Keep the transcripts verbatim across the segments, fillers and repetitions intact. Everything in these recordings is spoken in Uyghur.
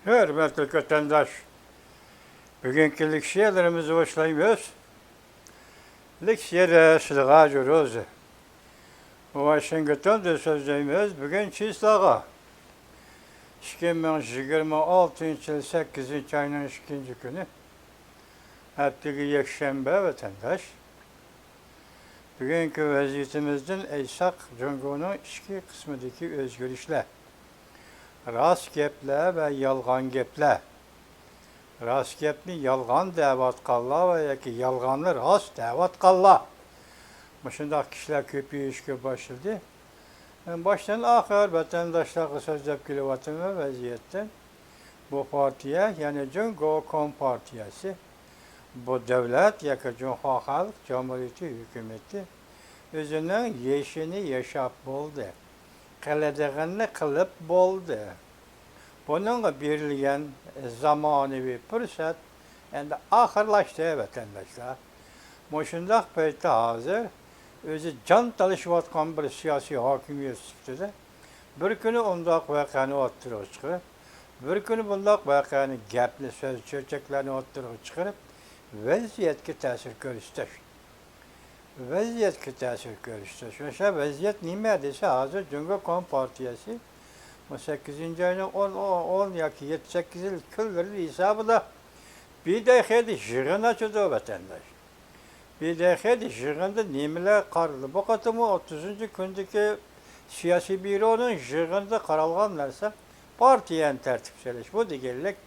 ھۆرمەتلىك ۋەتەنداش، بۈگۈنكى لېكسىيەلىرىمىزنى باشلايمىز. لېكسىيەدە سىلىغا جۇروز ۋاشىنگتوندا سۆزلەيمىز. بۈگۈن چىسلاغا، ئىككى مىڭ يىگىرمە ئالتىنچى يىل سەككىزىنچى ئاينىڭ ئىككىنچى كۈنى، ھەپتىگە يەكشەنبە ۋەتەنداش. بۈگۈنكى ۋەزىيىتىمىزدىن ئېيتساق، جۇڭگونىڭ ئىچكى قىسمىدىكى ئۆزگىرىشلەر، راست گەپلەر ۋە يالغان گەپلەر، راست گەپنى يالغان دەۋاتقانلار ۋە ياكى يالغاننى راست دەۋاتقانلار، مۇشۇنداق كىشىلەر كۆپىيىشكە باشلىدى. مەن باشتىن ئاخىر ۋەتەنداشلارغا سۆزلەپ كېلىۋاتىمەن ۋەزىيەتتىن. بۇ پارتىيە، يەنى جۇڭگو كومپارتىيەسى، بۇ دۆلەت ياكى جۇڭخۇا خەلق جۇمھۇرىيىتى ھۆكۈمىتى ئۆزىنىڭ يېشىنى ياشاپ بولدى، قىلىدىغىنىنى قىلىپ بولدى. بۇنىڭغا بېرىلگەن زامانىۋى پۇرسەت ئەمدى ئاخىرلاشتى، ۋەتەنداشلار. مۇشۇنداق پەيتتە ھازىر ئۆزى جان تالىشىۋاتقان بىر سىياسىي ھاكىمىيەت سۈپىتىدە بىر كۈنى ئۇنداق ۋەقەنى ئوتتۇرىغا چىقىرىپ، بىر كۈنى بۇنداق ۋەقەنى، گەپنى، سۆز، چۆچەكلەرنى ئوتتۇرىغا چىقىرىپ، ۋەزىيەتكە تەسىر كۆرسىتىش. ۋەزىيەتكە تەسىر كۆرسىتىش. ئاشۇ ۋەزىيەت نېمە دېسە، ھازىر جۇڭگو كومپارتىيەسى بۇ سەككىزىنچى ئاينىڭ ئون، ئون ياكى يەتتە، سەككىز يىل كۈنلىرى ھېسابىدا بىدەخىدە يىغىن ئاچىدۇ، ۋەتەنداش. بىدەخىدە يىغىندا نېمىلەر قارىلدى؟ بۇ قېتىممۇ ئوتتۇزىنچى كۈندىكى سىياسىي بيۇرونىڭ يىغىنىدا قارالغان نەرسە پارتىيەنى تەرتىپكە سېلىش. بۇ دېگەنلىك،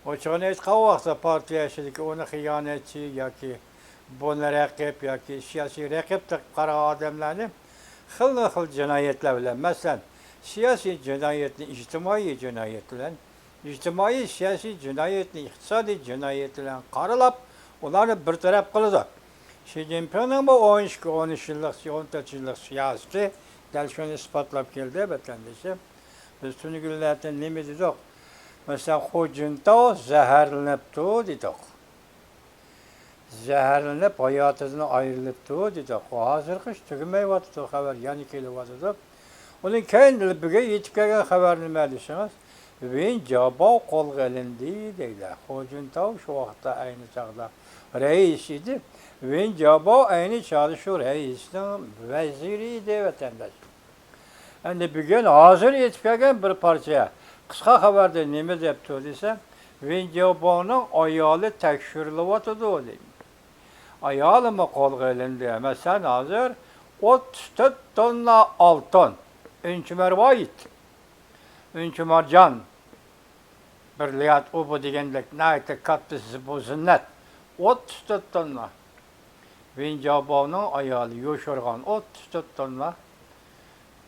ئوچۇقىنى ئېيتقان ۋاقىتتا، پارتىيە ئىچىدىكى ئۇنى خىيانەتچى ياكى بۇنى رەقىب ياكى سىياسىي رەقىب دەپ قارىغان ئادەملەرنى خىلمۇ خىل جىنايەتلەر بىلەن، مەسىلەن، سىياسىي جىنايەتنى ئىجتىمائىي جىنايەت بىلەن، ئىجتىمائىي سىياسىي جىنايەتنى ئىقتىسادىي جىنايەت بىلەن قارىلاپ، ئۇلارنى بىر تەرەپ قىلىدۇ. شى جىنپىڭنىڭ بۇ ئون ئىككى، ئون ئۈچ يىللىق، ئون تۆت يىللىق سىياسىتى دەل شۇنى ئىسپاتلاپ كەلدى، ۋەتەندىشىم. بىز تۈنۈگۈنلەردە نېمە دېدۇق؟ مەسىلەن، خۇ جىنتاۋ زەھەرلىنىپتۇ دېدۇق. زەھەرلىنىپ ھاياتىدىن ئايرىلىپتۇ دېدۇق. ھازىرغىچە تۈگىمەيۋاتىدۇ، خەۋەر يەنە كېلىۋاتىدۇ. ئۇنىڭ كەينىدىن بۈگۈن يېتىپ كەلگەن خەۋەر نېمە دېسىڭىز، ۋېن جياباۋ قولغا ئېلىندى دەيدۇ. خۇ جىنتاۋ شۇ ۋاقىتتا ئەينى چاغدا رەئىس ئىدى. ۋېن جياباۋ ئەينى چاغدا شۇ رەئىسنىڭ ۋەزىرى ئىدى، ۋەتەنداش. ئەمدى بۈگۈن ھازىر يېتىپ كەلگەن بىر پارچە قىسقا خەۋەردە نېمە دەپتۇ دېسە، ۋېن جياۋباۋنىڭ ئايالى تەكشۈرۈلۈۋاتىدۇ دەيدۇ. ئايالىمۇ قولغا ئېلىندى. مەسىلەن، ھازىر ئوتتۇز تۆت توننا ئالتۇن، ئۈنچە مەرۋايىت، ئۈنچە مارجان، بىر ليات ئۇ بۇ دېگەندەك ناھايىتى كاتتا زى-، بۇ زىننەت. ئوتتۇز تۆت توننا. ۋېن جياۋباۋنىڭ ئايالى يوشۇرغان ئوتتۇز تۆت توننا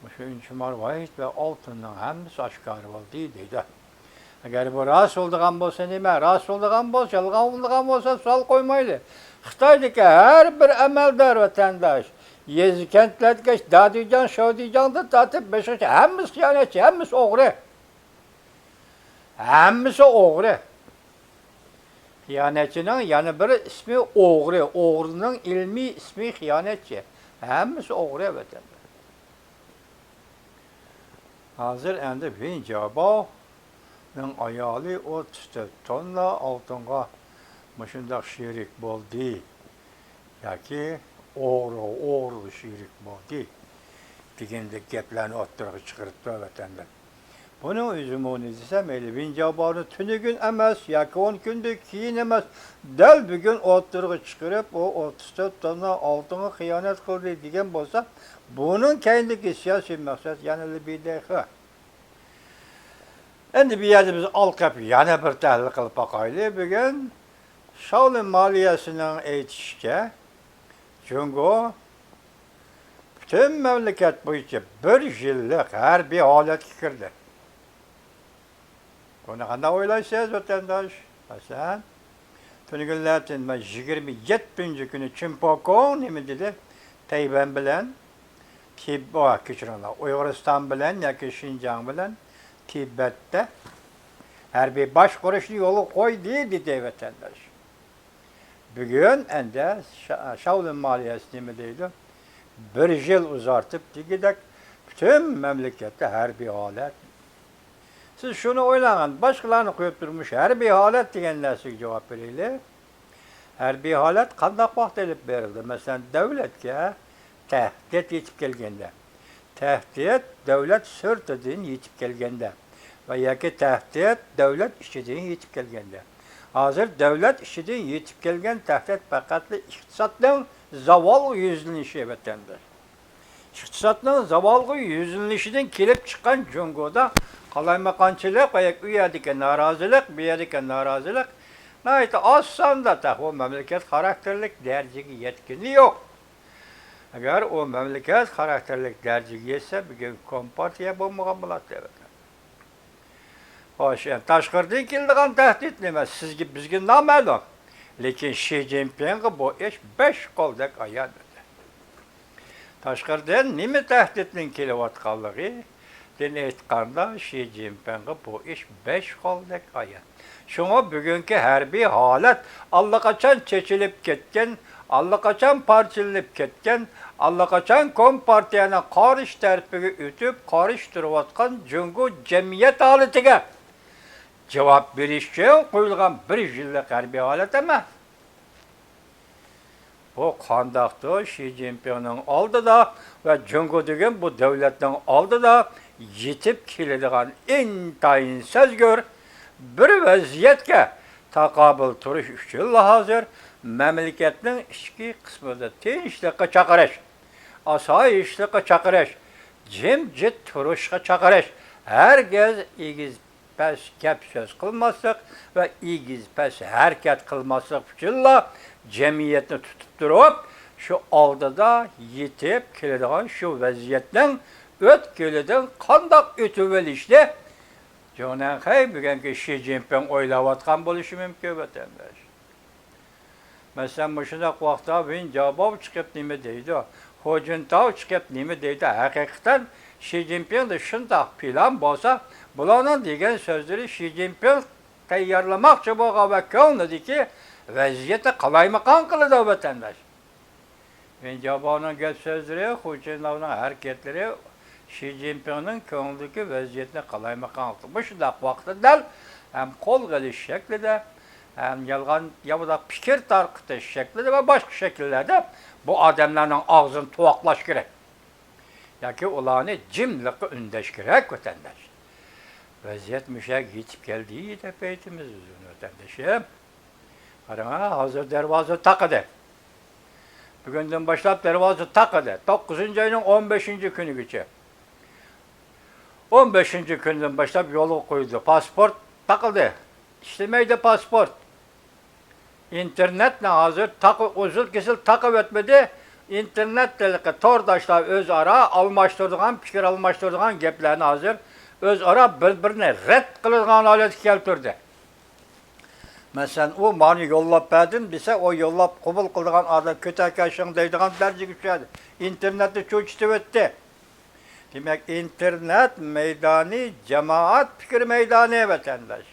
مۇشۇ ئۈنچە مارۋايىت ۋە ئالتۇننىڭ ھەممىسى ئاشكارا بولدى دەيدۇ. ئەگەر بۇ راست بولىدىغان بولسا نېمە؟ راست بولىدىغان بولسا، يالغان بولىدىغان بولسا سوئال قويمايلى. خىتايدىكى ھەر بىر ئەمەلدار ۋەتەنداش، يېزا كەنتلەردىكى دادىجاڭ، شاۋدىجاڭدىن تارتىپ بېشىغىچە ھەممىسى خىيانەتچى، ھەممىسى ئوغرى. ھەممىسى ئوغرى. خىيانەتچىنىڭ يەنە بىر ئىسمى ئوغرى. ئوغرىنىڭ ئىلمىي ئىسمى خىيانەتچى. ھەممىسى ئوغرى، ۋەتەندە. ھازىر ئەمدى ۋېن جياباۋنىڭ ئايالى ئوتتۇز تۆت توننا ئالتۇنغا مۇشۇنداق شېرىك بولدى. ياكى ئوغرىغا ئوغرىلىق شېرىك بولدى دېگەندەك گەپلەرنى ئوتتۇرىغا چىقىرىپتۇ، ۋەتەندە. بۇنىڭ ئۆزىمۇ نېمە دېسەم، ھېلى ۋېن جياۋباۋنى تۈنۈگۈن ئەمەس ياكى ئون كۈندىن كېيىن ئەمەس، دەل بۈگۈن ئوتتۇرىغا چىقىرىپ، ئۇ ئوتتۇز تۆت توننا ئالتۇنغا خىيانەت قىلدى دېگەن بولسا، بۇنىڭ كەينىدىكى سىياسىي مەقسەت يەنىلا بىدەخ. ئەمدى بۇ يەردە بىز ئالقىپ يەنە بىر تەھلىل قىلىپ باقايلى. بۈگۈن شاۋلىن مالىيەسىنىڭ ئېيتىشىچە، جۇڭگو پۈتۈن مەملىكەت بويىچە بىر يىللىق ھەربىي ھالەتكە كىردى. بۇنى قانداق ئويلايسىز، ۋەتەنداش؟ مەسىلەن، تۈنۈگۈنلەردىن مەن يىگىرمە يەتتىنچى كۈنى چىن پوكوڭ نېمە دېدى؟ تەيۋەن بىلەن تىب-، ئا، كەچۈرۈڭلار، ئۇيغۇرىستان بىلەن ياكى شىنجاڭ بىلەن تىبەتتە ھەربىي باشقۇرۇشنى يولغا قويدى، دېدى، ۋەتەنداش. بۈگۈن ئەندە شا-، شاۋلىن مالىيەسى نېمە دەيدۇ؟ بىر يىل ئۇزارتىپ دېگۈدەك پۈتۈن مەملىكەتتە ھەربىي ھالەت. سىز شۇنى ئويلاڭ، باشقىلارنى قويۇپ تۇرۇپ، مۇشۇ ھەربىي ھالەت دېگەن نەرسىگە جاۋاب بېرەيلى. ھەربىي ھالەت قانداق ۋاقىتتا ئېلىپ بېرىلدى؟ مەسىلەن، دۆلەتكە تەھدىت يېتىپ كەلگەندە، تەھدىت دۆلەت سىرتىدىن يېتىپ كەلگەندە ۋە ياكى تەھدىت دۆلەت ئىچىدىن يېتىپ كەلگەندە. ھازىر دۆلەت ئىچىدىن يېتىپ كەلگەن تەھدىت پەقەتلا ئىقتىسادنىڭ زاۋالغا يۈزلىنىشى، ۋەتەنداش. ئىقتىسادنىڭ زاۋالغا يۈزلىنىشىدىن كېلىپ چىققان جۇڭگودا قالايمىقانچىلىق ۋە ئۇ يەردىكى نارازىلىق، بۇ يەردىكى نارازىلىق ناھايىتى ئاز ساندا، تېخى ئۇ مەملىكەت خاراكتېرلىك دەرىجىگە يەتكىنى يوق. ئەگەر ئۇ مەملىكەت خاراكتېرلىك دەرىجىگە يەتسە، بۈگۈن كومپارتىيە بولمىغان بولاتتى. خوش، ئەمدى تاشقىرىدىن كېلىدىغان تەھدىت نېمە؟ سىزگە، بىزگە نامەلۇم. لېكىن شى جىنپىڭغا بۇ ئىش بەش قولدەك ئايان ئىدى. تاشقىرىدىن نېمە تەھدىتنىڭ كېلىۋاتقانلىقىدىن ئېيتقاندا، شى جىنپىڭغا بۇ ئىش بەش قولدەك ئايان. شۇڭا بۈگۈنكى ھەربىي ھالەت ئاللىقاچان چېچىلىپ كەتكەن، ئاللىقاچان پارچىلىنىپ كەتكەن، ئاللىقاچان كومپارتىيەنىڭ قارشى تەرىپىگە ئۆتۈپ، قارشى تۇرۇۋاتقان جۇڭگو جەمئىيەت ھالىتىگە جاۋاب بېرىش ئۈچۈن قويۇلغان بىر يىللىق ھەربىي ھالەت ئەمەس. بۇ قانداقتۇر شى جىنپىڭنىڭ ئالدىدا ۋە جۇڭگو دېگەن بۇ دۆلەتنىڭ ئالدىدا يېتىپ كېلىدىغان ئىنتايىن سەزگۈر بىر ۋەزىيەتكە تاقابىل تۇرۇش ئۈچۈنلا ھازىر مەملىكەتنىڭ ئىچكى قىسمىدا تىنچلىققا چاقىرىش، ئاسايىشلىققا چاقىرىش، جىمجىت تۇرۇشقا چاقىرىش، ھەرگىز ئېگىز پەس گەپ سۆز قىلماسلىق ۋە ئېگىز پەس ھەرىكەت قىلماسلىق ئۈچۈنلا جەمئىيەتنى تۇتۇپ تۇرۇپ، شۇ ئالدىدا يېتىپ كېلىدىغان شۇ ۋەزىيەتنىڭ ئۆتكىلىدىن قانداق ئۆتۈۋېلىشنى جوڭنەنخەي بۈگۈنكى شى جىنپىڭ ئويلاۋاتقان بولۇشى مۇمكىن، ۋەتەنداش. مەسىلەن، مۇشۇنداق ۋاقىتتا ۋېن جياباۋ چىقىپ نېمە دەيدۇ؟ خۇ جىنتاۋ چىقىپ نېمە دەيدۇ؟ ھەقىقەتەن شى جىنپىڭدا شۇنداق پىلان بولسا، بۇلارنىڭ دېگەن سۆزلىرى شى جىنپىڭ تەييارلىماقچى بولغان ۋە كۆڭلىدىكى ۋەزىيەتنى قالايمىقان قىلىدۇ، ۋەتەنداش. ۋېن جياباۋنىڭ گەپ سۆزلىرى، خۇ جىنتاۋنىڭ ھەرىكەتلىرى شى جىنپىڭنىڭ كۆڭلىدىكى ۋەزىيەتنى قالايمىقان قىلىپ، مۇشۇنداق ۋاقىتتا دەل ھەم قولغا ئېلىش شەكلىدە، ھەم يالغان ياۋىداق پىكىر تارقىتىش شەكلىدە ۋە باشقا شەكىللەردە بۇ ئادەملەرنىڭ ئاغزىنى تۇۋاقلاش كېرەك. ياكى ئۇلارنى جىملىققا ئۈندەش كېرەك، ۋەتەنداش. ۋەزىيەت مۇشۇ يەرگە يېتىپ كەلدى دەپ ئېيتىمىز بىز، ۋەتەندىشىم. قاراڭا، ھازىر دەرۋازا تاقىدى. بۈگۈندىن باشلاپ دەرۋازا تاقىدى. توققۇزىنچى ئاينىڭ ئون بەشىنچى كۈنىگىچە. ئون بەشىنچى كۈندىن باشلاپ يولغا قويۇلدى. پاسپورت تاقىدى. ئىشلىمەيدۇ پاسپورت. ئىنتېرنېتنى ھازىر تاقا-، ئۇزۇن كېسىل تاقىۋەتمىدى. ئىنتېرنېت ھېلىقى تورداشلار ئۆزئارا ئالماشتۇرىدىغان، پىكىر ئالماشتۇرىدىغان گەپلەرنى ھازىر ئۆزئارا بىر-بىرىنى رەت قىلىدىغان ھالەتكە كەلتۈردى. مەسىلەن، ئۇ مانا يوللاپ بەردىم دېسە، ئۇ يوللاپ قوبۇل قىلىدىغان ئادەم كۆتەركەشىڭ دەيدىغان دەرىجىگە چۈشەردى. ئىنتېرنېتنى چۆچۈتۈۋەتتى. دېمەك، ئىنتېرنېت مەيدانى جامائەت پىكىر مەيدانى، ۋەتەنداش.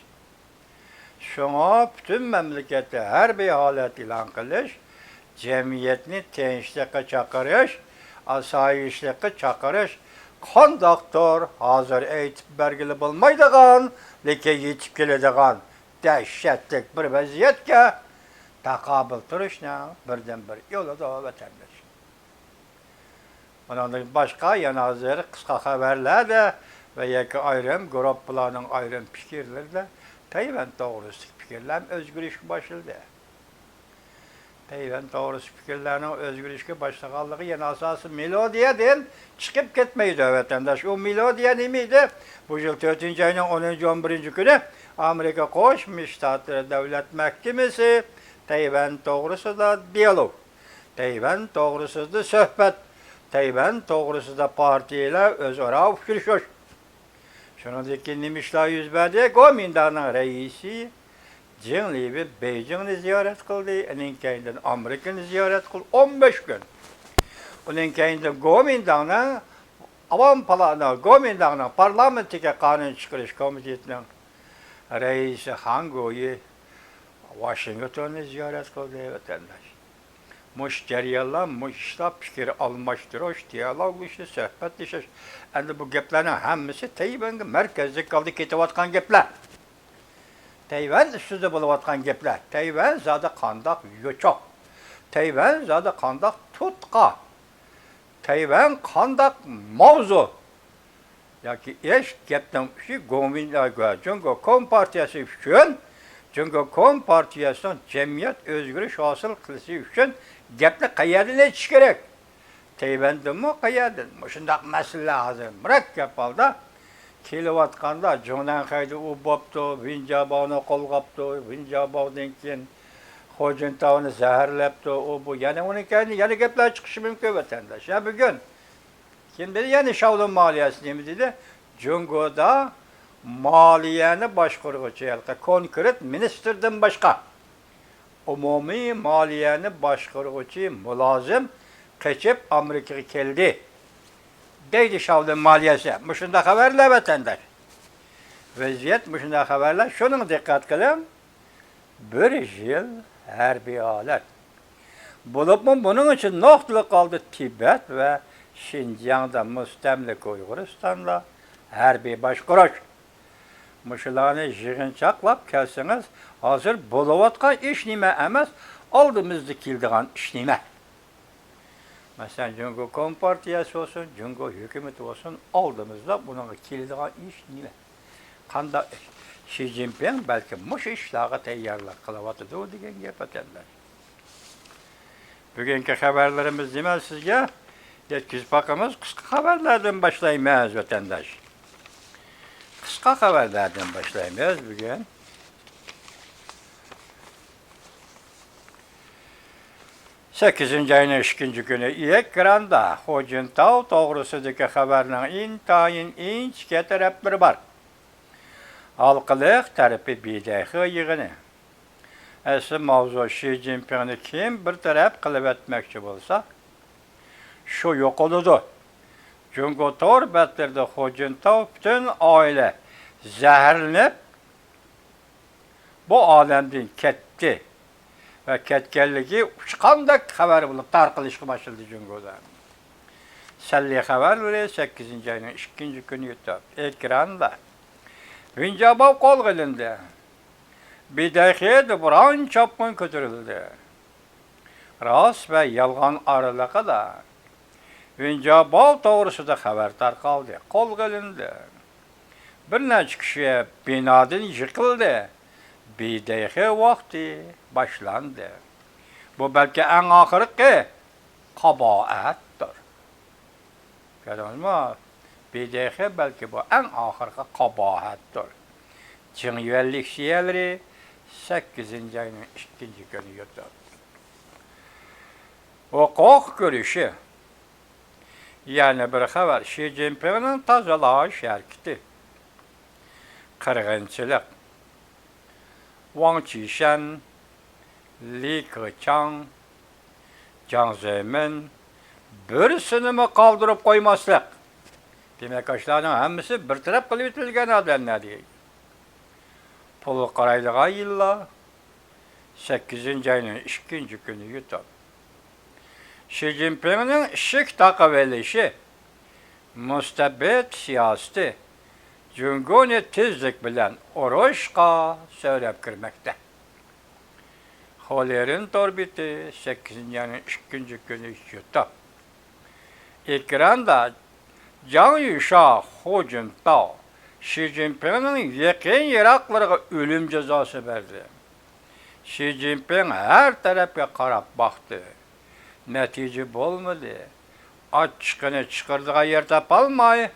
شۇڭا پۈتۈن مەملىكەتتە ھەربىي ھالەت ئېلان قىلىش، جەمئىيەتنى تىنچلىققا چاقىرىش، ئاسايىشلىققا چاقىرىش قانداقتۇر ھازىر ئېيتىپ بەرگىلى بولمايدىغان، لېكىن يېتىپ كېلىدىغان دەھشەتلىك بىر ۋەزىيەتكە تاقابىل تۇرۇشنىڭ بىردىنبىر يولىدۇر، ۋەتەنداش. ئۇنىڭدىن باشقا يەنە ھازىر قىسقا خەۋەرلەردە ۋە ياكى ئايرىم گۇرۇپپىلارنىڭ ئايرىم پىكىرلىرىدە تەيۋەن توغرىسىدىكى پىكىرلەرمۇ ئۆزگىرىشكە باشلىدى. تەيۋەن توغرىسىدىكى پىكىرلەرنىڭ ئۆزگىرىشكە باشلىغانلىقى يەنە ئاساسىي مېلودىيەدىن چىقىپ كەتمەيدۇ، ۋەتەنداش. ئۇ مېلودىيە نېمە ئىدى؟ بۇ يىل تۆتىنچى ئاينىڭ ئونىنچى، ئون بىرىنچى كۈنى ئامېرىكا قوشما شتاتلىرى دۆلەت مەھكىمىسى تەيۋەن توغرىسىدا دىيالوگ، تەيۋەن توغرىسىدا سۆھبەت، تەيۋەن توغرىسىدا پارتىيەلەر ئۆزئارا ئۇچرىشىش. شۇنىڭدىن كېيىن نېمە ئىشلار يۈز بەردى؟ گومىنداڭنىڭ رەئىسى جېڭ لىۋېن بېيجىڭنى زىيارەت قىلدى، ئۇنىڭ كەينىدىن ئامېرىكىنى زىيارەت قىلدى، ئون بەش كۈن. ئۇنىڭ كەينىدىن گومىنداڭنىڭ ئاۋام پالا-، گومىنداڭنىڭ پارلامېنتتىكى قانۇن چىقىرىش كومىتېتىنىڭ رەئىسى خاڭ گويى ۋاشىنگتوننى زىيارەت قىلدى، ۋەتەنداش. مۇشۇ جەريانلار، مۇشۇ ئىشلار، پىكىر ئالماشتۇرۇش، دىيالوگلىشىش، سۆھبەتلىشىش، ئەمدى بۇ گەپلەرنىڭ ھەممىسى تەيۋەنگە مەركەزلىك ھالدا كېتىۋاتقان گەپلەر. تەيۋەن ئۈستىدە بولۇۋاتقان گەپلەر. تەيۋەن زادى قانداق يوچۇق؟ تەيۋەن زادى قانداق تۇتقا؟ تەيۋەن قانداق ماۋزۇ؟ ياكى ئىش، گەپنىڭ ئۇچى گومىنداگۇ جۇڭگو كومپارتىيەسى ئۈچۈن، جۇڭگو كومپارتىيەسىنىڭ جەمئىيەت ئۆزگىرىش ھاسىل قىلىشى ئۈچۈن گەپنى قەيەردىن ئېچىش كېرەك؟ تەيۋەندىنمۇ قەيەردىن؟ مۇشۇنداق مەسىلىلەر ھازىر مۇرەككەپ ھالدا كېلىۋاتقاندا، جۇڭنەنخەيدە ئۇ بوپتۇ، ۋېنجاباۋنى قولغاپتۇ، ۋېنجاباۋدىن كېيىن خۇجىنتاۋنى زەھەرلەپتۇ، ئۇ بۇ، يەنە ئۇنىڭ كەينىدىن يەنە گەپلەر چىقىشى مۇمكىن، ۋەتەنداش. يا بۈگۈن كىم بىلەن يەنە شاۋلۇن مالىيەسى نېمە دېدى؟ جۇڭگودا مالىيەنى باشقۇرغۇچى، ھېلىقى كونكرېت مىنىستىردىن باشقا ئومۇمىي مالىيەنى باشقۇرغۇچى مۇلازىم قېچىپ ئامېرىكىغا كەلدى، دەيدۇ شاۋلۇن مالىيەسى. مۇشۇنداق خەۋەرلەر، ۋەتەنداش. ۋەزىيەت مۇشۇنداق خەۋەرلەر. شۇنىڭغا دىققەت قىلىڭ. بىر يىل ھەربىي ھالەت. بولۇپمۇ بۇنىڭ ئۈچۈن نۇقتىلىق ھالدا تىبەت ۋە شىنجاڭدا مۇستەملىكە ئۇيغۇرىستاندا ھەربىي باشقۇرۇش. مۇشۇلارنى يىغىنچاقلاپ كەلسىڭىز، ھازىر بولۇۋاتقان ئىش نېمە ئەمەس، ئالدىمىزدا كېلىدىغان ئىش نېمە؟ مەسىلەن، جۇڭگو كومپارتىيەسى بولسۇن، جۇڭگو ھۆكۈمىتى بولسۇن، ئالدىمىزدا بۇنىڭغا كېلىدىغان ئىش نېمە؟ قانداق ئىش؟ شى جىنپىڭ بەلكىم مۇشۇ ئىشلارغا تەييارلىق قىلىۋاتىدۇ دېگەن گەپ، ۋەتەنداش. بۈگۈنكى خەۋەرلىرىمىز نېمە سىزگە؟ يەتكۈزۈپ باقىمىز. قىسقا خەۋەرلەردىن باشلايمىز، ۋەتەنداش. قىسقا خەۋەرلەردىن باشلايمىز بۈگۈن. سەككىزىنچى ئاينىڭ ئىككىنچى كۈنى ئېكراندا خۇجىنتاۋ توغرىسىدىكى خەۋەرنىڭ ئىنتايىن ئىنچىكە تەرەپلىرى بار. ھالقىلىق تەرىپى بىدەيخې يىغىنى. ئەسلى ماۋزۇ شى جىنپىڭنى كىم بىر تەرەپ قىلىۋەتمەكچى بولسا، شۇ يوقىلىدۇ. جۇڭگو تور بەتلىرىدە خۇجىنتاۋ پۈتۈن ئائىلە زەھەرلىنىپ، بۇ ئالەمدىن كەتتى ۋە كەتكەنلىكى ئۇچقاندەك خەۋەر بولۇپ تارقىلىشقا باشلىدى جۇڭگودا. سەللە خەۋەرلىرى، سەككىزىنچى ئاينىڭ ئىككىنچى كۈنى يۇتۇپ ئېكراندا ۋېنجاباۋ قولغا ئېلىندى. بىدەيخېدە بوران چاپقۇن كۆتۈرۈلدى. راست ۋە يالغان ئارىلىقىدا ۋېنجاباۋ توغرىسىدا خەۋەر تارقالدى، قولغا ئېلىندى. بىر نەچچە كىشى بىنادىن يىقىلدى. بىدەيخې ۋاقتى باشلاندى. بۇ بەلكى ئەڭ ئاخىرقى قاباھەتتۇر. كۆردىڭىزمۇ؟ بىدەيخې بەلكى بۇ ئەڭ ئاخىرقى قاباھەتتۇر. جىڭيۈەنلىك شىئەلىرى سەككىزىنچى ئاينىڭ ئىككىنچى كۈنى يۇتۇپ. ھوقۇق كۈرىشى. يەنە بىر خەۋەر، شى جىنپىڭنىڭ تازىلاش ھەرىكىتى. قىرغىنچىلىق. ۋاڭ چىشەن، لى كېچاڭ، جاڭ زېمىن، بىرسىنىمۇ قالدۇرۇپ قويماسلىق. دېمەك، ئاشۇلارنىڭ ھەممىسى بىر تەرەپ قىلىۋېتىلگەن ئادەملەر دېگەن. پۇلغا قارايدىغان يىللار، سەككىزىنچى ئاينىڭ ئىككىنچى كۈنى يۇتۇپ. شى جىنپىڭنىڭ ئىشىك تاقىۋېلىشى، مۇستەبىت سىياسىتى جۇڭگونى تېزلىك بىلەن ئۇرۇشقا سۆرەپ كىرمەكتە. خولېرىن تور بېتى، سەككىزىنچى ئاينىڭ ئىككىنچى كۈنى يۇتۇپ. ئېكراندا جاڭ يۈشا، خۇ جىنتاۋ شى جىنپىڭنىڭ يېقىن يىراقلىرىغا ئۆلۈم جازاسى بەردى. شى جىنپىڭ ھەر تەرەپكە قاراپ باقتى. نەتىجە بولمىدى. ئاچچىقىنى چىقىرىدىغان يەر تاپالماي،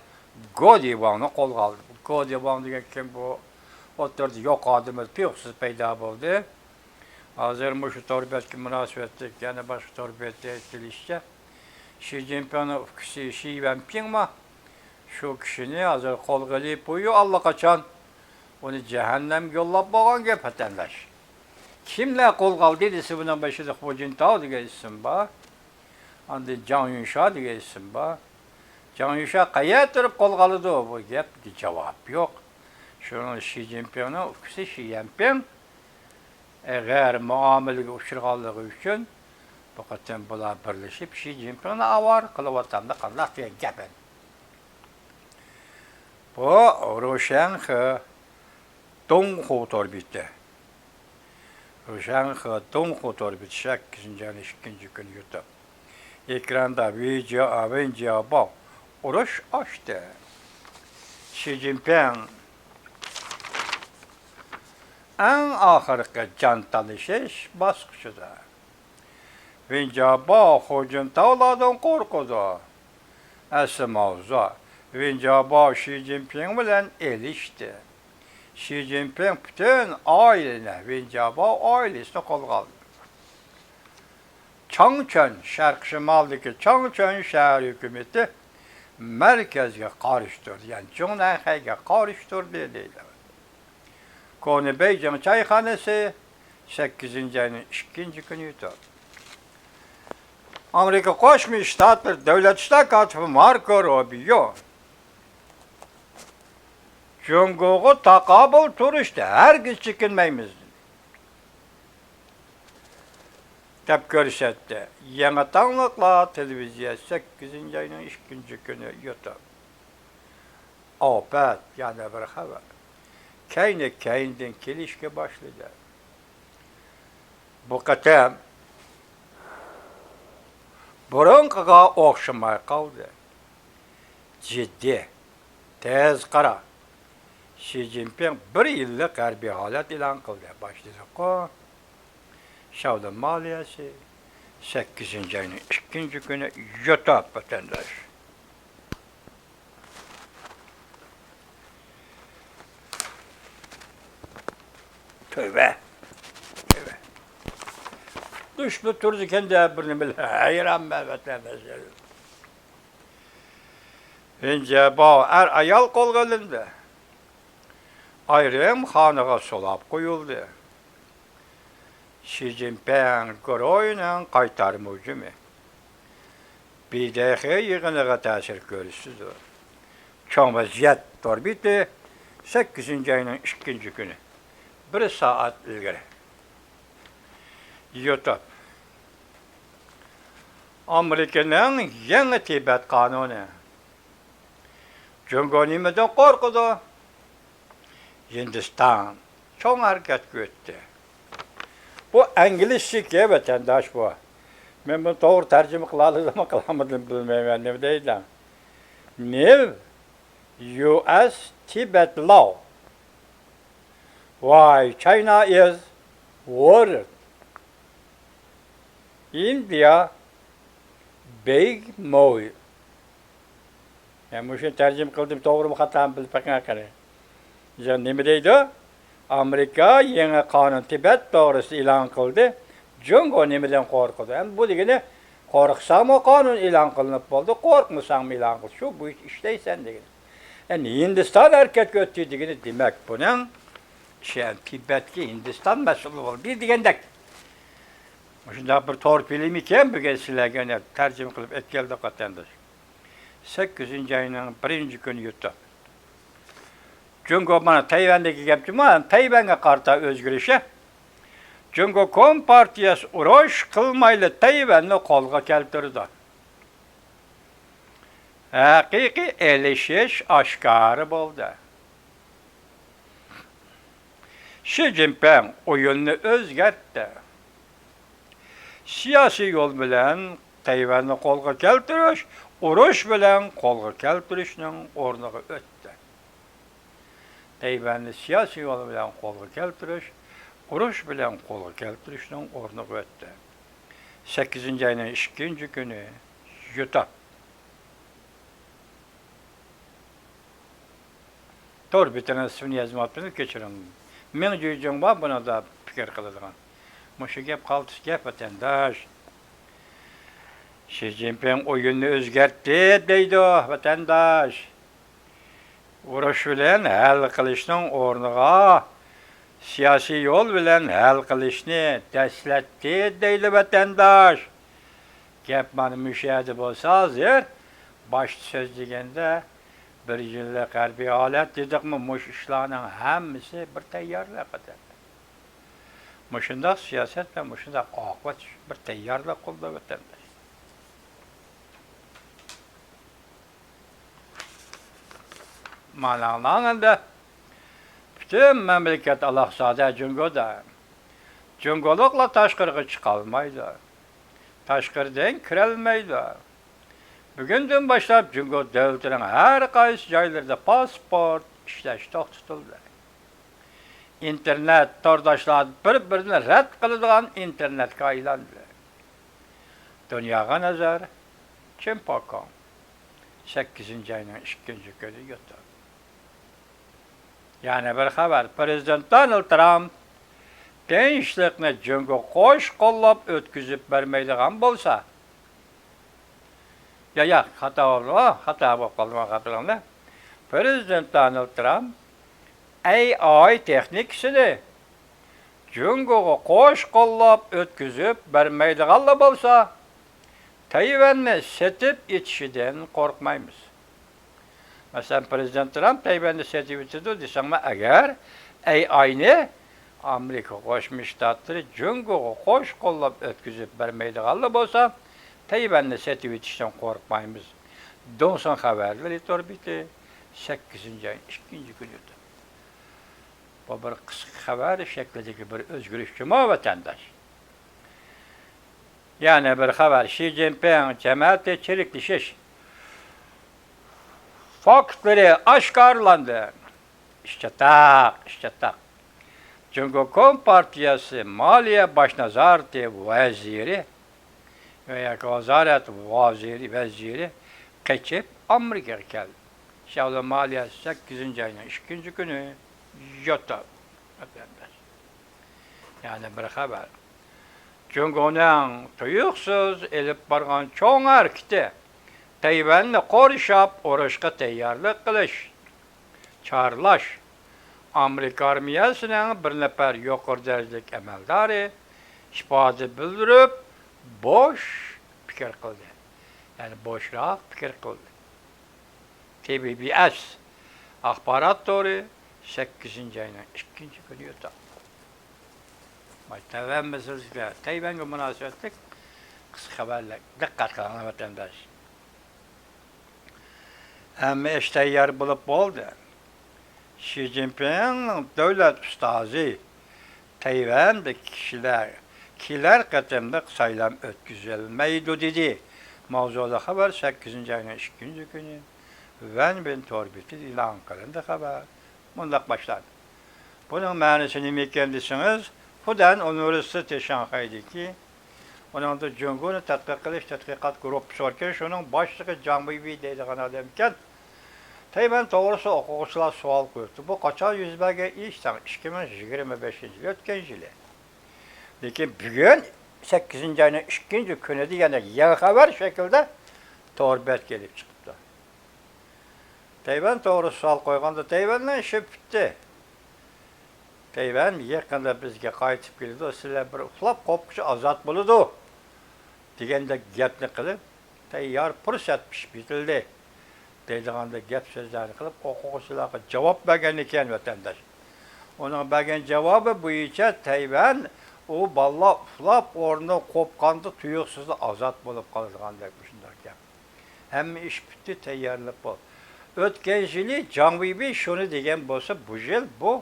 گو دىۋاڭنى قولغا ئالدى. گو دىۋاڭ دېگەن كىم بۇ؟ ئوتتۇرىدا يوق ئادىمى تۇيۇقسىز پەيدا بولدى. ھازىر مۇشۇ تور بەتكە مۇناسىۋەتلىك يەنە باشقا تور بەتتە ئېيتىلىشىچە، شى جىنپىڭنىڭ ئۇكىسى شى ۋەنپىڭما؟ شۇ كىشىنى ھازىر قولغا ئېلىپ، بۇ ئاللىقاچان ئۇنى جەھەننەمگە يوللاپ بولغان گەپ، ۋەتەنداش. كىملەر قولغا ئالدى دېسە، بۇنىڭ بېشىدا خۇ جىنتاۋ دېگەن ئىسىم بار. ئاندىن جاڭ يۈنشا دېگەن ئىسىم بار. جاڭ يۈنشا قەيەردە تۇرۇپ قولغا ئالىدۇ؟ بۇ گەپكە جاۋاب يوق. شۇنىڭ شى جىنپىڭنىڭ ئۇكىسى شى يەنپىڭ ئېغىر مۇئامىلىگە ئۇچرىغانلىقى ئۈچۈن بۇ قېتىم بۇلار بىرلىشىپ شى جىنپىڭنى ئاۋارە قىلىۋاتامدۇ قانداق دېگەن گەپ ئەمدى. بۇ روشەنخې دۇڭخۇ تور بېتى. روشەنخې دۇڭخۇ تور بېتى، سەككىزىنچى ئاينىڭ ئىككىنچى كۈنى يۇتۇپ. ئېكراندا ۋېن جيا-، ۋېن جياباۋ ئۇرۇش ئاچتى. شى جىنپىڭ ئەڭ ئاخىرقى جان تالىشىش باسقۇچىدا. ۋېن جياباۋ خۇجىنتاۋلاردىن قورقىدۇ. ئەسلى ماۋزۇ، ۋېن جياباۋ شى جىنپىڭ بىلەن ئېلىشتى. شى جىنپىڭ پۈتۈن ئائىلىنى، ۋېن جياباۋ ئائىلىسىنى قولغا ئالدى. چاڭچۈەن، شەرقىي شىمالدىكى چاڭچۈەن شەھەر ھۆكۈمىتى مەركەزگە قارشى تۇردى، يەنى جۇڭنەنخەيگە قارشى تۇردى دەيدۇ. كونا بېيجىڭ چايخانىسى، سەككىزىنچى ئاينىڭ ئىككىنچى كۈنى يۇتۇپ. ئامېرىكا قوشما شتاتلىرى دۆلەت ئىشلار كاتىپى ماركو روبىيو جۇڭگوغا تاقابىل تۇرۇشتا ھەرگىز چېكىنمەيمىز دەپ كۆرسەتتى. يېڭى تاڭلىقلار تېلېۋىزىيە، سەككىزىنچى ئاينىڭ ئىككىنچى كۈنى يۇتۇپ. ئاپەت، يەنە بىر خەۋەر. كەينى-كەينىدىن كېلىشكە باشلىدى. بۇ قېتىم بۇرۇنقىغا ئوخشىماي قالدى. جىددىي، تېز قارا. شى جىنپىڭ بىر يىللىق ھەربىي ھالەت ئېلان قىلدى. باشلىدۇققۇ. شاۋلىن مالىيەسى، سەككىزىنچى ئاينىڭ ئىككىنچى كۈنى يۇتۇپ، ۋەتەنداش. تۆۋە. تۆۋە. دۇشمۇ تۇرىدىكەن دەپ بىر نېمىلەر ھەيرانمەن، ۋەتەنداشلار. ۋېن جياباۋ ئەر-ئايال قولغا ئېلىندى. ئايرىم خانىغا سولاپ قويۇلدى. شى جىنپىڭ گۇرۇھىنىڭ قايتارما ھۇجۇمى بى دې خې يىغىنىغا تەسىر كۆرسىتىدۇ. چوڭ ۋەزىيەت تور بېتى، سەككىزىنچى ئاينىڭ ئىككىنچى كۈنى، بىر سائەت ئىلگىرى. يۇتۇپ. ئامېرىكىنىڭ يېڭى تىبەت قانۇنى. جۇڭگو نېمىدىن قورقىدۇ؟ ھىندىستان چوڭ ھەرىكەتكە ئۆتتى. بۇ ئىنگلىزچىكى، ۋەتەنداش، بۇ. مەن بۇنى توغرا تەرجىمە قىلالىدىممۇ، قىلالمىدىممۇ بىلمەيمەن. نېمە دەيدۇ؟ New U S Tibet Law. Why China is worried. India big move. يەنى مۇشۇنى تەرجىمە قىلدىم، توغرىمۇ خاتامۇ بىلىپ بېقىڭ قېنى. يەنى نېمە دەيدۇ؟ ئامېرىكا يېڭى قانۇن تىبەت توغرىسىدا ئېلان قىلدى. جۇڭگو نېمىدىن قورقىدۇ؟ ئەمدى بۇ دېگىنى، قورقساڭمۇ قانۇن ئېلان قىلىنىپ بولدى، قورقمىساڭمۇ ئېلان قىل، شۇ بويىچە ئىشلەيسەن دېگىنى. يەنى ھىندىستان ھەرىكەتكە ئۆتتى دېگىنى، دېمەك، بۇنىڭ شۇ تىبەتكە ھىندىستان مەسئۇل بولدى دېگەندەك. مۇشۇنداق بىر تور فىلىمىكەن بۈگۈن سىلەرگە تەرجىمە قىلىپ ئەكەلدۇق، ۋەتەنداش. سەككىزىنچى ئاينىڭ بىرىنچى كۈنى يۇتۇپ. جۇڭگو مانا تەيۋەندىكى گەپ جۇمۇ، تەيۋەنگە قارىتا ئۆزگىرىشى. جۇڭگو كومپارتىيەسى ئۇرۇش قىلمايلا تەيۋەننى قولغا كەلتۈرىدۇ. ھەقىقىي ئېلىشىش ئاشكارا بولدى. شى جىنپىڭ ئويۇننى ئۆزگەرتتى. سىياسىي يول بىلەن تەيۋەننى قولغا كەلتۈرۈش، ئۇرۇش بىلەن قولغا كەلتۈرۈشنىڭ ئورنىغا ئۆتتى. تەيۋەننى سىياسىي يول بىلەن قولغا كەلتۈرۈش، ئۇرۇش بىلەن قولغا كەلتۈرۈشنىڭ ئورنىغا ئۆتتى. سەككىزىنچى ئاينىڭ ئىككىنچى كۈنى يۇتۇپ. تور بېتىنىڭ ئىسمىنى يازماپتىمەن، كەچۈرۈڭ. مىڭ جۈيجۇڭ بار بۇنىڭدا پىكىر قىلىدىغان. مۇشۇ گەپ قالتىس گەپ، ۋەتەنداش. شى جىنپىڭ ئويۇننى ئۆزگەرتتى دەيدۇ، ۋەتەنداش. ئۇرۇش بىلەن ھەل قىلىشنىڭ ئورنىغا سىياسىي يول بىلەن ھەل قىلىشنى دەسسەتتى دەيدۇ، ۋەتەنداش. گەپ مانا مۇشۇ يەردە بولسا، ھازىر باشتا سۆزلىگەندە، بىر يىللىق ھەربىي ھالەت دېدۇقمۇ، مۇشۇ ئىشلارنىڭ ھەممىسى بىر تەييارلىق ئىدى. مۇشۇنداق سىياسەت ۋە مۇشۇنداق ئاقىۋەت ئۈچۈن بىر تەييارلىق قىلىدۇ ۋەتەنداش. مانا ئاڭلاڭ ئەمدى. پۈتۈن مەملىكەت ئالاقزادە جۇڭگودا. جۇڭگولۇقلار تاشقىرىغا چىقالمايدۇ. تاشقىرىدىن كىرەلمەيدۇ. بۈگۈندىن باشلاپ جۇڭگو دۆلىتىنىڭ ھەر قايسى جايلىرىدا پاسپورت ئىشلەش توختىتىلدى. ئىنتېرنېت تورداشلار بىر-بىرىنى رەت قىلىدىغان ئىنتېرنېتكە ئايلاندى. دۇنياغا نەزەر، چىن پاكاڭ. سەككىزىنچى ئاينىڭ ئىككىنچى كۈنى يۇتۇپ. يەنە بىر خەۋەر، پىرېزىدېنت دونالد ترامپ تىنچلىقنى جۇڭگو قوش قوللاپ ئۆتكۈزۈپ بەرمەيدىغان بولسا، يا، يا، خاتا بولدىمۇ؟ خاتا بولۇپ قالدىمۇ خەتلىرىڭدە؟ پىرېزىدېنت دونالد ترامپ ئەي ئاي تېخنىكىسىنى جۇڭگوغا قوش قوللاپ ئۆتكۈزۈپ بەرمەيدىغانلا بولسا، تەيۋەننى سېتىپ ئېتىشىدىن قورقمايمىز. مەسىلەن، پىرېزىدېنت ترامپ تەيۋەننى سېتىۋېتىدۇ دېسەڭلار ئەگەر، ئەي ئاينى ئامېرىكا قوشما شتاتلىرى جۇڭگوغا قوش قوللاپ ئۆتكۈزۈپ بەرمەيدىغانلا بولسا، تەيۋەننى سېتىۋېتىشتىن قورقمايمىز. دۇڭسىڭ خەۋەرلىرى تور بېتى، سەككىزىنچى ئاينىڭ ئىككىنچى كۈنى. بۇ بىر قىسقا خەۋەر شەكلىدىكى بىر ئۆزگىرىش جۇمۇ، ۋەتەنداش. يەنە بىر خەۋەر، شى جىنپىڭ جەمەتى چىرىكلىشىش فاكتلىرى ئاشكارىلاندى. ئىش چاتاق، ئىش چاتاق. جۇڭگو كومپارتىيەسى مالىيە باش نازارىتى ۋەزىرى ياكى ۋازارەت ۋەزىرى، ۋەزىرى قېچىپ ئامېرىكىغا كەلدى. شاۋلۇن مالىيەسى سەككىزىنچى ئاينىڭ ئىككىنچى كۈنى يوتاپ. يەنە بىر خەۋەر. جۇڭگونىڭ تۇيۇقسىز ئېلىپ بارغان چوڭ ھەرىكىتى، تەيۋەننى قورشاپ ئۇرۇشقا تەييارلىق قىلىش، چارلاش. ئامېرىكا ئارمىيەسىنىڭ بىر نەپەر يۇقىرى دەرىجىلىك ئەمەلدارى ئىپادە بىلدۈرۈپ، بوش پىكىر قىلدى. يەنى بوشراق پىكىر قىلدى. تى بى بى ئەس ئاخبارات تورى، سەككىزىنچى ئاينىڭ ئىككىنچى كۈنى يوتاپ. مانا تەيۋەن مەسىلىسىگە، تەيۋەنگە مۇناسىۋەتلىك قىسقا خەۋەرلەر. دىققەت قىلىڭلار، ۋەتەنداش. ھەممە ئىش تەييار بولۇپ بولدى. شى جىنپىڭنىڭ دۆلەت ئۇستازى تەيۋەندە كىشىلەر كېلەر قېتىملىق سايلام ئۆتكۈزۈلمەيدۇ، دېدى. ماۋزۇلۇق خەۋەر سەككىزىنچى ئاينىڭ ئىككىنچى كۈنى ۋەنبىن تور بېتىدە ئېلان قىلىندى خەۋەر. مۇنداق باشلاندى. بۇنىڭ مەنىسى نېمە ئىكەن دېسىڭىز، فۇدەن ئۇنىۋېرسىتېتى شاڭخەيدىكى، ئۇنىڭدا جۇڭگونى تەتقىق قىلىش تەتقىقات گۇرۇپپىسى باركەن، شۇنىڭ باشلىقى جاڭ بىبى دەيدىغان ئادەمكەن. تەيۋەن توغرىسىدا ئوقۇغۇچىلار سوئال قويۇپتۇ، بۇ قاچان يۈز بەرگەن ئىش دەڭ؟ ئىككى مىڭ يىگىرمە بەشىنچى يىل، ئۆتكەن يىلى. لېكىن بۈگۈن سەككىزىنچى ئاينىڭ ئىككىنچى كۈنىدە يەنە يېڭى خەۋەر شەكلىدە تور بەتكە ئېلىپ چىقىپتۇ. تەيۋەن توغرىسىدا سوئال قويغاندا، تەيۋەننىڭ ئىشى پۈتتى. تەيۋەن يېقىندا بىزگە قايتىپ كېلىدۇ، سىلەر بىر ئۇخلاپ قوپقۇچە ئازاد بولىدۇ، دېگەندەك گەپنى قىلىپ، تەييار پۇرسەت پىشىپ يېتىلدى، دەيدىغاندەك گەپ سۆزلەرنى قىلىپ، ئوقۇغۇچىلارغا جاۋاب بەرگەن ئىكەن ۋەتەنداش. ئۇنىڭ بەرگەن جاۋابى بويىچە تەيۋەن ئۇ بالىلار ئۇخلاپ ئورنىدىن قوپقاندا تۇيۇقسىزلا ئازاد بولۇپ قالىدىغاندەك مۇشۇنداق گەپ. ھەممە ئىش پۈتتى، تەييارلىق بولدى. ئۆتكەن يىلى جاڭ ۋېيبېي شۇنى دېگەن بولسا، بۇ يىل بۇ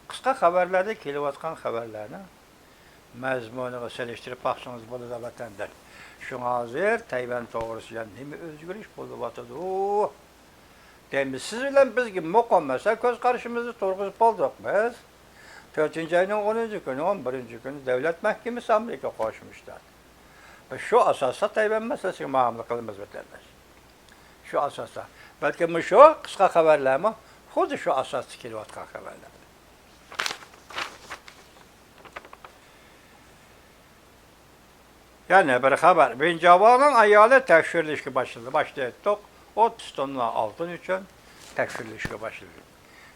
قىسقا خەۋەرلەردە كېلىۋاتقان خەۋەرلەرنىڭ مەزمۇنىغا سېلىشتۇرۇپ باقسىڭىز بولىدۇ، ۋەتەنداش. شۇڭا ھازىر تەيۋەن توغرىسىدا نېمە ئۆزگىرىش بولۇۋاتىدۇ؟ دەيمىز، سىز بىلەن بىزگە مۇقىم مەسىلە كۆز قارىشىمىزدا تۇرغۇزۇپ بولدۇق بىز. تۆتىنچى ئاينىڭ ئونىنچى كۈنى، ئون بىرىنچى كۈنى دۆلەت مەھكىمىسى ئامېرىكا قوشما شتات. بىز شۇ ئاساستا تەيۋەن مەسىلىسىگە مۇئامىلە قىلىمىز، ۋەتەنداش. شۇ ئاساستا. بەلكى مۇشۇ قىسقا خەۋەرلەرمۇ خۇددى شۇ ئاساستا كېلىۋاتقان خەۋەرلەر. يەنە بىر خەۋەر. بىنجاۋانىڭ ئايالى تەكشۈرۈلۈشكە باشلىدى. باشتا ئېيتتۇق، ئوتتۇز توننا ئالتۇن ئۈچۈن تەكشۈرۈلۈشكە باشلىدى.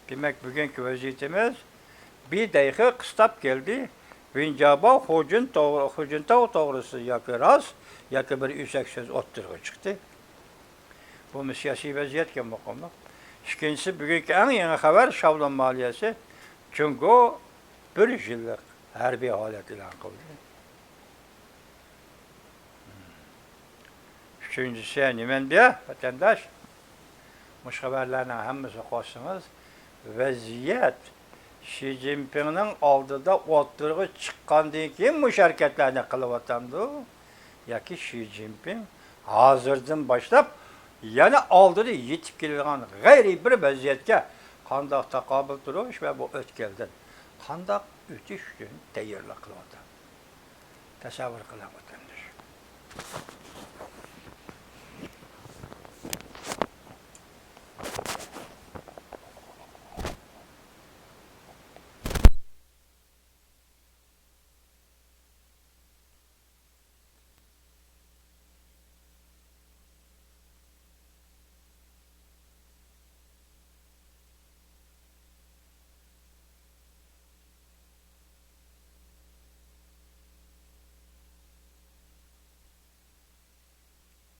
دېمەك، بۈگۈنكى ۋەزىيىتىمىز بىدەيخې قىستاپ كەلدى. بىنجاۋا خۇجىن توغ-، خۇجىنتاۋ توغرىسىدا ياكى راست، ياكى بىر ئۆسەك سۆز ئوتتۇرىغا چىقتى. بۇمۇ سىياسىي ۋەزىيەتكە مۇقىملىق. ئىككىنچىسى، بۈگۈنكى ئەڭ يېڭى خەۋەر، شاۋلۇن مالىيەسى جۇڭگو بىر يىللىق ھەربىي ھالەت ئېلان قىلدى. ئۈچىنچىسى نېمەندە، ۋەتەنداش؟ مۇشۇ خەۋەرلەرنىڭ ھەممىسىنى قوشسىڭىز، ۋەزىيەت شى جىنپىڭنىڭ ئالدىدا ئوتتۇرىغا چىققاندىن كېيىن مۇشۇ ھەرىكەتلەرنى قىلىۋاتامدۇ؟ ياكى شى جىنپىڭ ھازىردىن باشلاپ يەنە ئالدىدا يېتىپ كېلىدىغان غەيرىي بىر ۋەزىيەتكە قانداق تاقابىل تۇرۇش ۋە بۇ ئۆتكەلدىن قانداق ئۆتۈش ئۈچۈن تەييارلىق قىلىۋاتامدۇ؟ تەسەۋۋۇر قىلىڭ، ۋەتەنداش.